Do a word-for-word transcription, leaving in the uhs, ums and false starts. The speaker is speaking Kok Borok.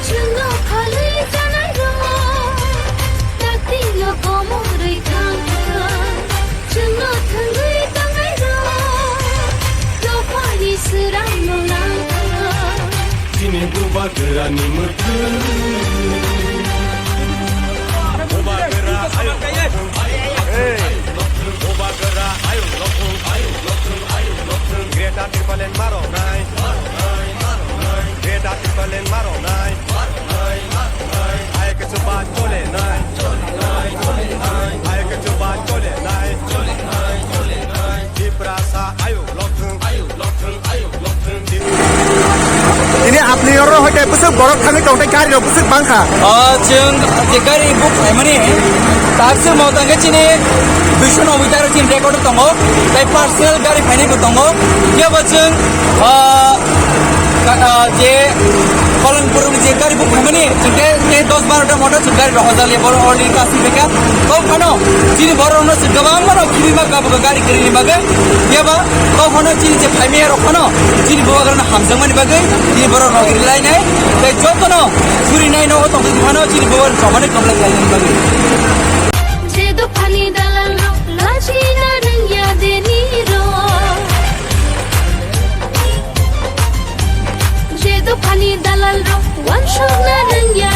Chwngno khalwi chanairok, taktino komorwi thangkha. Chwngno thwngwi tongnairok, dophani swrangno langkha. Chini bubagrani mwkhwtwng. Bubagra ayuk. Bubagra ayuk lokhwng. Greater Tipraland maronai. Greater Tipraland maronai. Ai kichu ba chole nai. Ai kichu ba chole nai. Tiprasa ayuk lokhwng. Tini apni oro hoite bwswk borok thangwi tong tei gari rok bwswk bangkha. O, chwng je gari book khlaimani, tar chwng mo tangkhe chini duiso noboi taro chini record tongo, tei personal gari phainai bo tongo. Phiya bo chwng, o, ka-, o, je Kolongpurni je gari book khlaimani, chwng tei, tei dos baro ta motor chwng gari rok hojal ya, borok already kasi beka. Kok phano, chini borok no chwng kwbangma rok khibima kabo gari kwrwini bagwi. Phiya ba, kok phano chini je phaimaya rok phano, chini bubagrano hamjakmani bagwi, chini borok no rilai nai, tei jotono suri nai nogo tongwi phano, chini bubagrano chobani komlai khlainani bagwi. Je dophani dalal rok lachina rwngya deni rok. Je dophani dalal rok wansokna rwngya